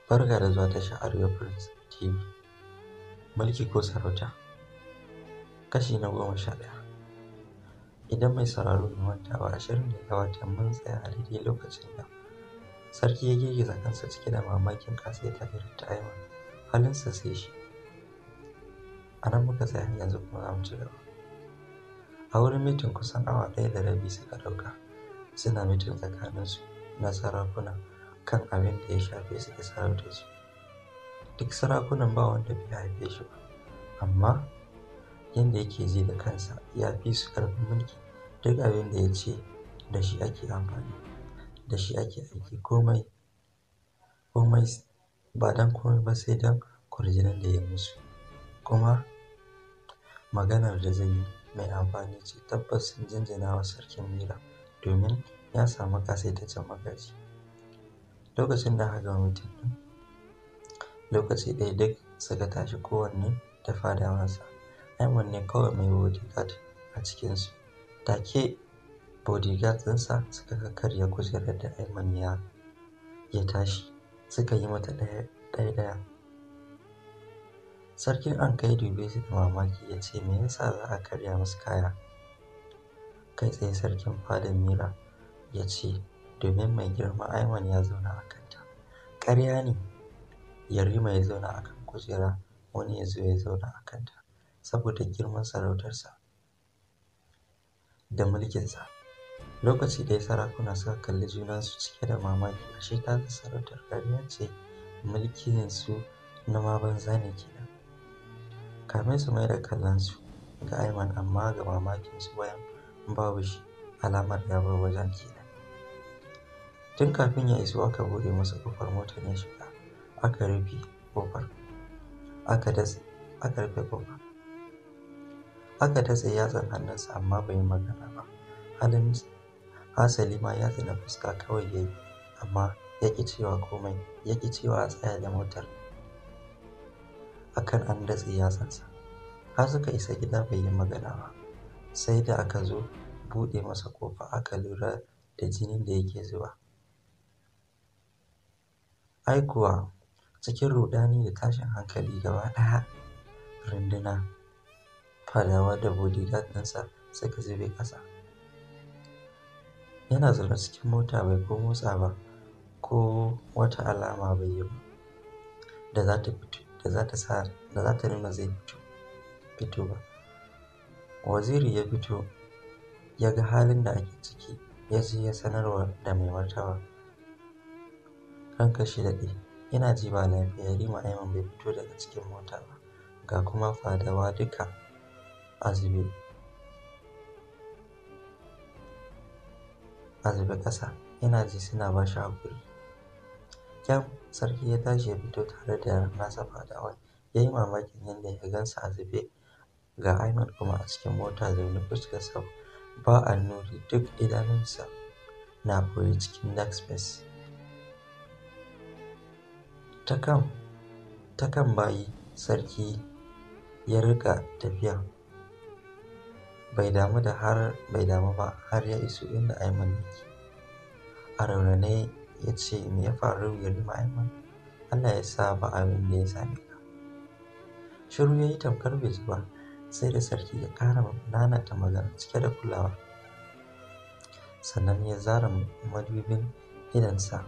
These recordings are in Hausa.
Barka da zuwa tashar Arewa Prince TV. Mulki ko sarauta, kashi na 11. Idan mai sauraro bai manta ba, a shirin da ya gabata mun tsaya a daidai lokacin da sarki ya girgiza kansa cike da mamakin ƙasaita irin ta Aiman, halinsa sai shi. A nan muka tsaya, yanzu kuma za mu ci gaba. A wurin mitin kusan awa 1.5 suka ɗauka suna mitin tsakaninsu na sarakuna kan abin da ya shafe su da sarautarsu. Duk sarakunan ba wanda bai haife shi ba, amma yadda yake ji da kansa ya fi su ƙarfin mulki. Duk abin da ya ce da shi ake amfani, da shi ake aiki, komai komai ba don komai ba sai don kwarjinin da ya musu. Kuma maganar da zai yi mai amfani ce. Tabbas sun jinjina wa sarkin Mira domin ya samu ƙasaitaccen magaji. Lokacin da aka gama mitin ɗin, lokaci ɗaya duk suka tashi, kowanne da fadawansa. Aiman ne kawai mai bodyguard a cikinsu. Take bodyguard ɗinsa suka kakkarya kujerar da Aiman ya tashi, suka yi mata ɗaya ɗaya. Sarkin Anka ya dube su da mamaki ya ce, me yasa za a karya musu kaya? Kai tsaye sarkin fadar Mira ya ce, domin mai girma Aiman ya zauna a kanta. Ƙarya ne Yarima ya zauna a kan kujera, wani ya zo ya zauna a kanta, saboda girman sarautarsa da mulkinsa. Lokaci ɗaya sarakuna suka kalli junansu cike da mamaki. Ashe tasa sarautar ƙarya ce, mulkinsu na ma banza ne kenan. Kamin su mai da kallonsu ga Aiman, amma ga mamakinsu bayan babu shi, alamar ya bar wajen kenan. Tun kafin ya iso aka buɗe masa ƙofar motar ya shiga, aka rufe ƙofar. Aka datse, aka rufe ƙofar. Aka datse yatsan hannunsa amma bai yi magana ba. Halin hasali ma yatsuna fuska kawai ya yi, amma ya ƙi cewa komai, ya ƙi cewa a tsaya da motar akan an datse yatsansa. Har suka isa gida bai yi magana ba, sai da aka zo buɗe masa ƙofa aka lura da jinin da yake zuba. Ai kuwa cikin ruɗani da tashin hankali gaba ɗaya runduna fadawa da bodyguard ɗinsa suka zube ƙasa. Yana zaune cikin mota bai ko motsa ba, ko wata alama bai yi ba da za ta fito, da za ta sa, da za ta nuna zai fito ba. Waziri ya fito ya ga halin da ake ciki, ya je ya sanarwa da mai martaba. Ranka shi daɗe, ina ji ba lafiya. Yarima Aiman bai fito daga cikin mota ba, ga kuma fadawa duka a zube ƙasa. Ina ji suna ba shi haƙuri. Kyam sarki ya tashi ya fito tare da nasa fadawan. Ya yi mamakin yadda ya gansu a zube, ga Aiman kuma a cikin mota zaune, fuskarsa ba annuri, duk idanunsa na ɓoye cikin dark space. Ta kan bayi sarki ya riƙa tafiya. Bai damu ba har ya iso inda Aiman yake. A raunane ya ce, me ya faru Yarima Aiman? Allah ya sa ba abin da ya same ka. Shiru ya yi tamkar bai ji ba, sai da sarki ya ƙara nanata magana cike da kulawa. Sannan ya zara madubin idonsa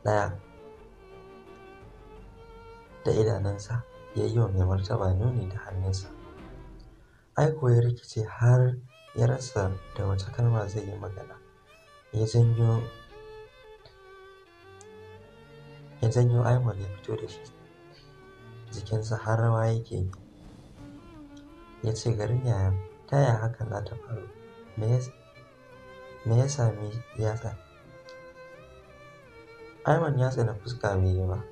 ɗaya da idanunsa ya yi wa mai martaba nuni da hannunsa. Ai kuwa ya rikice har ya rasa da wace kalma zai yi magana. Ya janyo Aiman ya fito da shi, jikinsa har rawa yake yi. Ya ce, garin yaya, ta yaya hakan za ta faru? Me ya sami yatsa? Aiman ya tsina fuska bai yi ba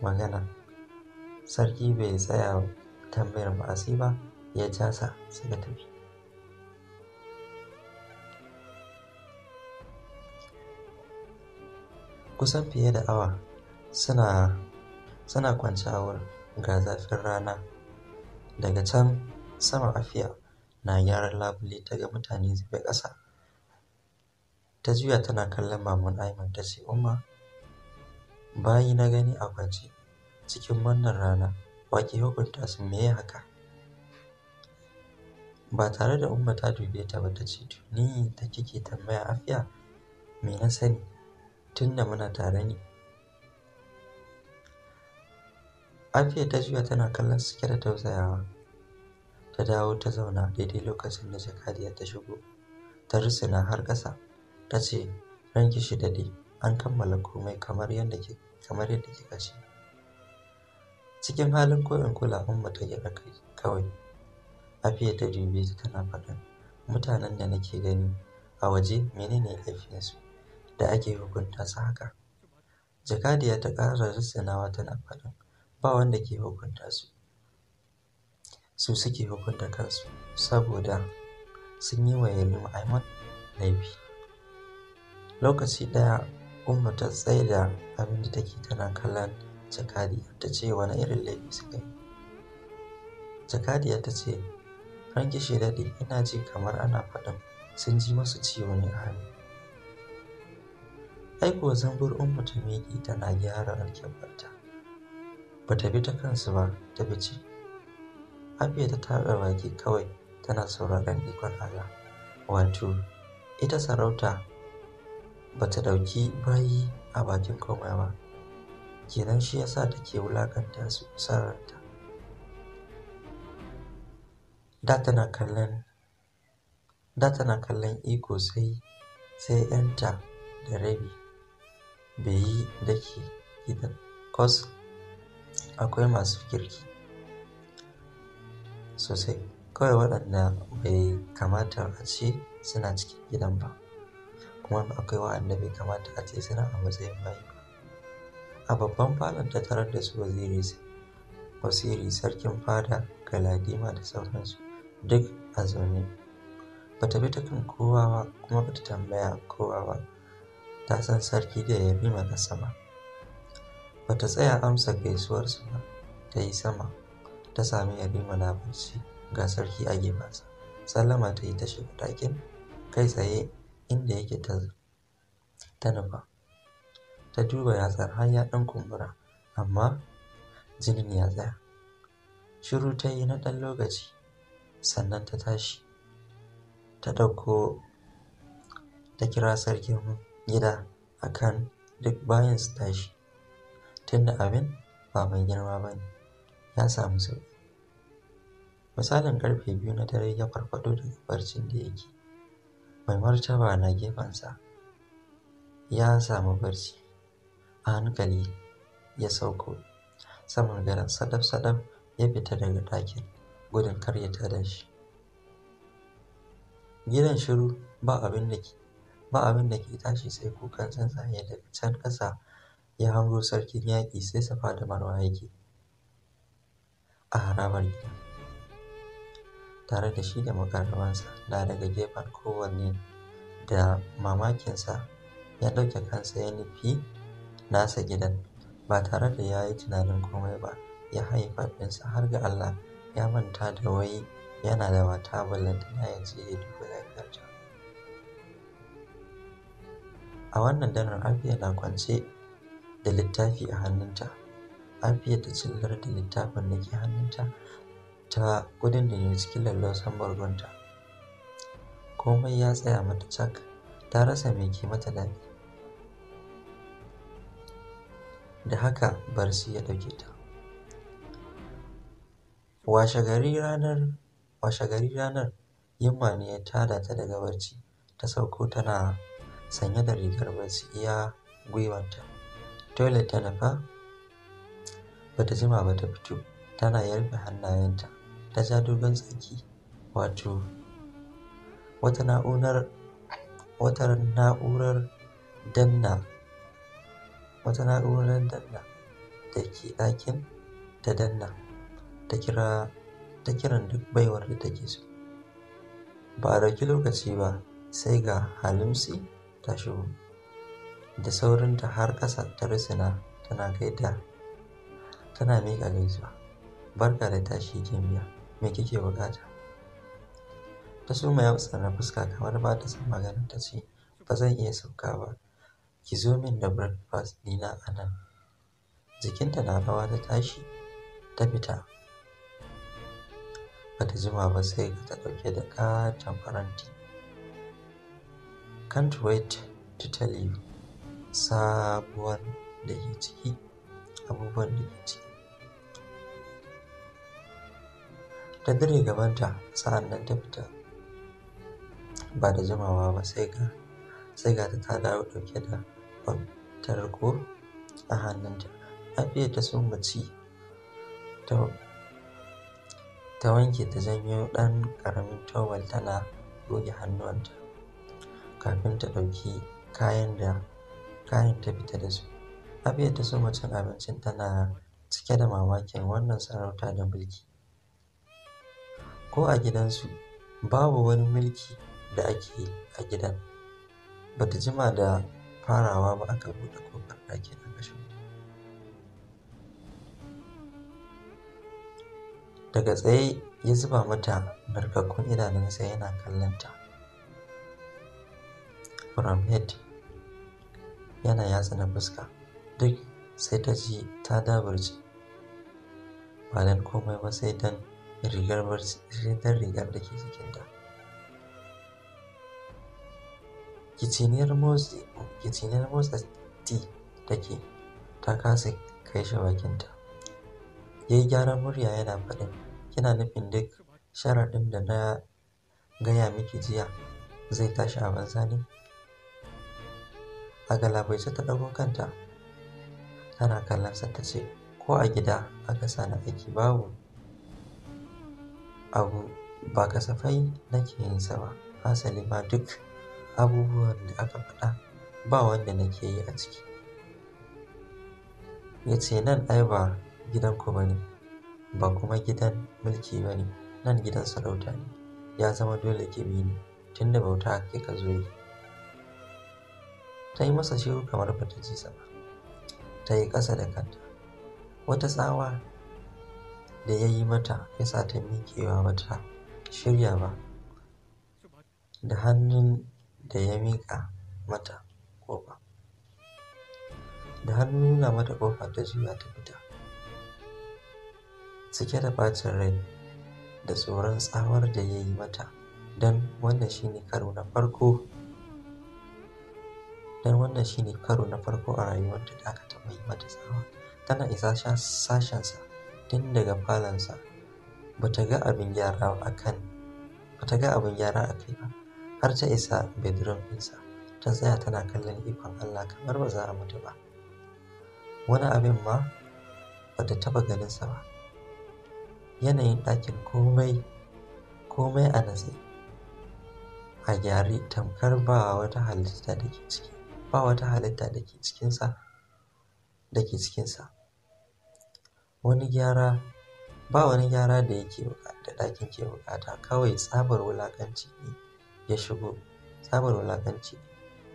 magana. Sarki bai tsaya tambayar ba'asi ba, ya ja sa suka tafi. Kusan fiye da awa suna kwance a wurin, ga zafin rana. Daga can sama Afiya na gyaran labule ta ga mutane zube ƙasa. Ta juya tana kallon maman Aiman ta ce, Umma, Bayi na gani a kwance cikin wannan rana, wa ke hukunta su, me haka? Ba tare da Umma ta dube ta ba ta ce, to ni da kike tambaya Afiya, me na sani tunda muna tare ne? Afiya ta juya tana kallon su cike da tausayawa. Ta dawo ta zauna daidai lokacin da jakadiya ta shigo. Ta rusuna har ƙasa. Ta ce, ranki shi daɗe, an kammala komai kamar yadda kika ce. Cikin halin ko in kula Umma ta gyaɗa kai kawai. Afiya ta dube ta tana faɗin, mutanen da nake gani a waje menene laifinsu da ake hukunta su haka? Jakadiya ta ƙara rusunawa tana faɗin, ba wanda ke hukunta su. Su suke hukunta kansu saboda sun yi wa Yarima Aiman laifi. Lokaci ɗaya Umma ta tsaida abin da take tana kallon jakadiya ta ce, wane irin laifi suka yi? Jakadiya ta ce, ranki shi daɗe, ina ji kamar ana faɗin sun ji masu ciwo ne a hannu. Ai kuwa zambur Umma ta miƙe tana gyara alkyabbarta. Ba ta bi ta kansu ba, ta fice. Afiya ta taɓa baki kawai tana sauraron ikon Allah. Wato, ita sarauta ba ta ɗauki bayi a bakin komai ba. Kenan shi yasa take wulaƙanta su sarranta. Da tana kallon iko sai ‘yanta da rabi bai yi dake gidan kos akwai masu kirki sosai, kawai waɗanda bai kamata a ce suna cikin gidan ba, kuma akwai waɗanda bai kamata a ce suna a matsayin bayi ba. A babban falon ta tarar da su waziri, sarkin fada, galadima da sauransu duk a zaune. Bata bi ta kan kowa ba kuma bata tambaya kowa ba. Ta san sarki da Yarima na sama. Bata tsaya amsa gaisuwarsu ba, ta yi sama. Ta sami Yarima na barci ga sarki a gefensa. Sallama ta yi ta shiga ɗakin kai tsaye inda yake ta nufa. Ta duba yatsar har ya ɗan kumbura, amma jinin ya tsaya. Shiru ta yi na ɗan lokaci, sannan ta tashi. Ta ɗauko ta kira sarkin gida akan duk bayan su tashi. Tunda abin ba mai girma ba ne, ya samu sauƙi. Misalin ƙarfe 2 na dare ya farfaɗo daga barcin da yake. Mai martaba na gefensa ya samu barci. A hankali ya sauko saman gadon sadaf-sadaf ya fita daga ɗakin gudun kar ya tada shi. Gidan shiru, ba abin da ke tashi sai kukan tsuntsaye daga can ƙasa. Ya hango sarkin yaƙi sai safa da marwa yake a harabar gidan, tare da shi da muƙarrabansa na daga gefen kowanne. Da mamakinsa ya ɗauke kansa ya nufi nasa gidan ba tare da ya yi tunanin komai ba. Ya haye faɗinsa har ga Allah ya manta da wai yana da mata, ballantana ya je ya duba lafiyarta. A wannan daren Afiya na kwance da littafi a hannunta. Afiya ta cillar da littafin da ke hannunta ta kudindine cikin lallausan bargonta. Komai ya tsaya mata cak, ta rasa me ke mata daɗi. Da haka barci ya ɗauke ta. Washe gari ranar yunwa ne ya tada ta daga barci. Ta sauko tana sanye da rigar barci iya gwiwanta. Toilet ta nufa, bata jima ba ta fito, tana yarfe hannayenta. Ta ja dogon tsaki, wato wata na'urar danna da ke ɗakin ta danna, ta kiran duk baiwar da take so. Ba a ɗauki lokaci ba sai ga Halimsi ta shigo. Da saurinta har ƙasa ta rusuna tana gaida, tana miƙa gaisuwa. Barka da tashi gimbiya, me kike buƙata? Ta soma yatsuna fuska kamar ba ta son magana ta ce, ba zan iya sauka ba, ki zo min da breakfast ɗina a nan. Jikinta na rawa ta tashi ta fita. Bata jima ba sai ga ta ɗauke da ƙaton faranti. Can't wait to tell you sabuwar da ke ciki, abubuwan da ke ciki. Ta dire gabanta sa'an nan ta fita. Ba da jimawa ba sai ga ta dawo ɗauke da tarko a hannunta. Afiya ta soma ci ta wanke ta janyo ɗan ƙaramin towel tana goge hannuwanta kafin ta ɗauki kayan ta fita da su. Afiya ta soma cin abincin tana cike da mamakin wannan sarauta da mulki. Ko a gidansu babu wani mulki da ake a gidan. Bata jima da farawa ba aka buɗe ƙofar ɗakin aka shigo. Daga tsaye ya zuba mata narkakkun idanunsa yana kallonta. From head yana yatsuna fuska, duk sai ta ji ta daburce. Ba don komai ba sai don rigar da ke jikinta. Kiciniyar motsa ti take, ta kasa kai shi bakinta. Ya yi gyaran murya yana faɗin, kina nufin duk sharaɗin da na gaya miki jiya zai tashi a banza ne? A galabaice ta ɗago kanta tana kallonsa ta ce, ko a gida aka sa ni aiki babu abu ba kasafai nake yin sa ba. Hasali ma duk abubuwan da aka faɗa ba wanda nake yi a ciki. Ya ce, nan ai ba gidanku ba ne, ba kuma gidan mulki ba ne, nan gidan sarauta ne. Ya zama dole ki bi ni tunda bauta kika zo yi. Ta yi masa shiru kamar ba ta ji sa ba. Ta yi ƙasa da kanta. Wata tsawa da ya yi mata ya sa ta miƙewa ba ta shirya ba. Da hannun da ya miƙa mata ƙofa. Da hannun nuna mata ƙofa ta juya ta fita. Cike da ɓacin rai da tsoron tsawar da ya yi mata, don wannan shine karo na farko a rayuwarta da aka taɓa yi mata tsawa. Tana isa sashensa tun daga falonsa bata ga abin gyara a kai ba har ta isa bedroom ɗinsa. Ta tsaya tana kallon ikon Allah kamar ba za a mutu ba. Wani abin ma bata taɓa ganinsa ba. Yanayin ɗakin komai a natse, a gyare, tamkar ba wata halitta da ke cikinsa. Ba wani gyara da ɗakin ke buƙata, kawai tsabar wulaƙanci ne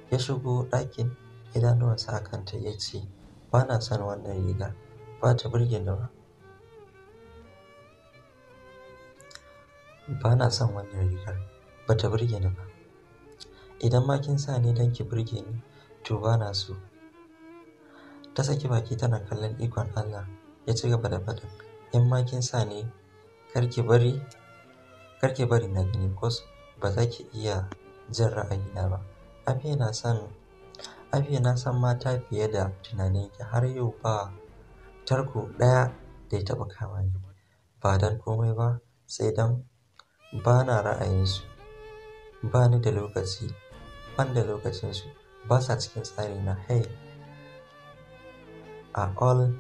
ya shigo ɗakin, idanuwansa a kanta ya ce, ba na son wannan rigar, ba ta burge ni ba. Ba na son wannan rigar, ba ta burge ni ba. Idan ma kin sa ne don ki burge ni, to ba na so. Ta saki baki tana kallon ikon Allah. Ya ci gaba da faɗin, in ma kin sa ne, kar ki bari na gani, cause ba za ki iya jin ra'ayina ba. Afiya na san mata fiye da tunaninki, har yau ba tarko ɗaya da ya taɓa kama ni. Ba don komai ba sai don ba na ra'ayinsu, ba ni da lokaci, ban da lokacinsu, ba sa cikin tsarina. Hey, are all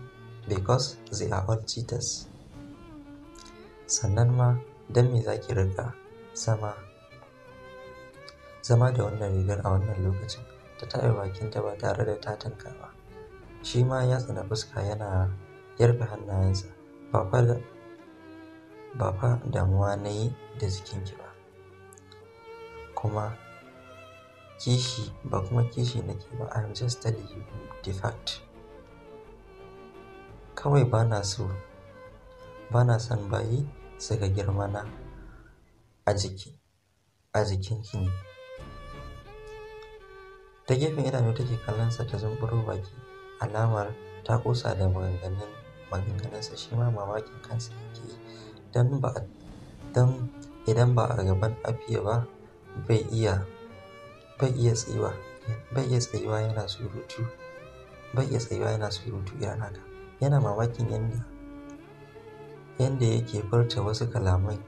because they are all cheaters. Sannan ma don me za ki riƙa zama da wannan rigar a wannan lokacin? Ta taɓe bakinta ba tare da ta tanka ba. Shi ma ya tsana fuska yana yarfe hannayensa. Ba fa damuwa na yi da jikinki ba, kuma kishi nake ba. I am just telling you the fact. Kawai ba na son bayi su ga girmana a jikinki ne. Ta gefen idanu take kallonsa ta zumburo baki alamar Ta ƙosa da maganganunsa, shi ma mamakin kansa yake yi. Don idan ba a gaban Afiya ba bai iya tsayuwa yana surutu irin haka. Yana mamakin yanda yake furta wasu kalamai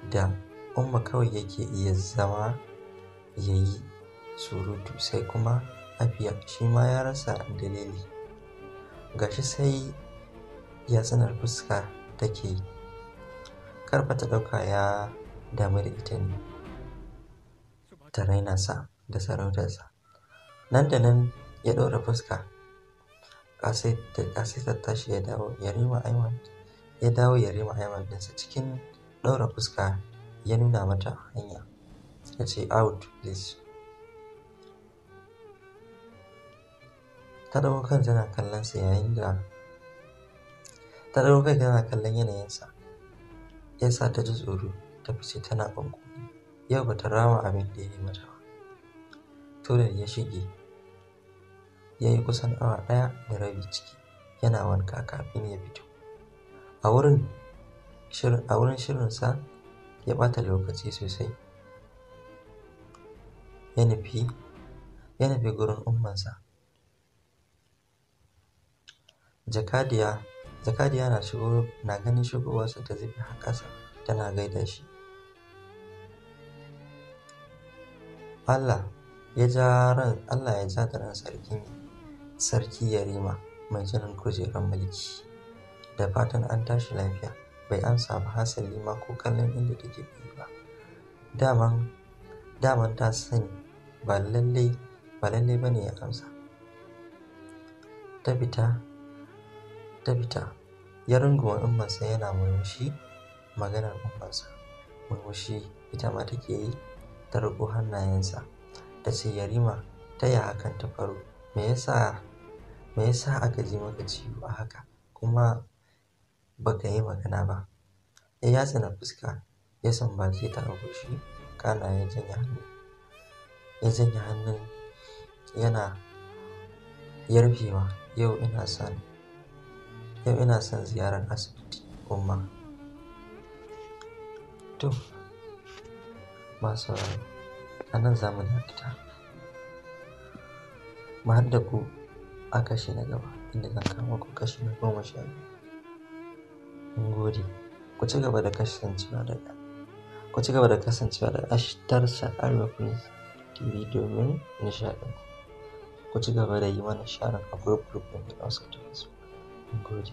da Umma kawai yake iya zama ya yi surutu, sai kuma Afiya shi ma ya rasa dalili. Gashi sai yatsunar fuska take yi. Kar fa ta ɗauka ya damu da ita ne, ta raina sa da sarautarsa. Nan da nan ya ɗaura fuska, ƙasaitar tashi ya dawo Yarima Aiman ɗinsa. Cikin ɗaura fuska ya nuna mata hanya, ya ce out please. Ta ɗago kan tana kallon sa yayin da ta ɗago kai tana kallon yanayinsa. Ya sa ta ji tsoro, ta fice tana ƙunƙuni. Yau ba ta rama abin da ya yi mata ba. Toilet ya shige, ya yi kusan awa 1.5 ciki yana wanka kafin ya fito. A wurin shirinsa ya ɓata lokaci sosai. Ya nufi gurin ummansa. Jakadiya na ganin shigowarsa ta zube har ƙasa tana gaida shi. Allah ya ja da ran sarki Yarima mai jiran kujerar mulki. Da fatan an tashi lafiya. Bai amsa ba, hasali ma ko kallon inda take yi ba. Daman ta sani ba lallai bane ya amsa. Ta fita. Ya runguma ummansa yana murmushi. Maganar ummansa murmushi ita ma take yi. Ta riƙo hannayensa ta ce, Yarima, ta ya hakan ta faru? Me yasa aka ji maka ciwo a haka kuma baka yi magana ba? Ya yatsuna fuska, ya sumbace ta a goshi, kana ya janye hannun yana yarfewa. Yau ina son ziyarar asibiti, Umma. To, masu sauraro, a nan za mu dakata. Mu haɗu da ku a kashi na gaba, inda zan kawo muku kashi na 12. Mun gode. Ku ci gaba da kasancewa da tashar Arewa Prince TV domin nishaɗinku. Ku ci gaba da yi mana sharing a group group ɗinku na WhatsApp da Facebook. Mun gode.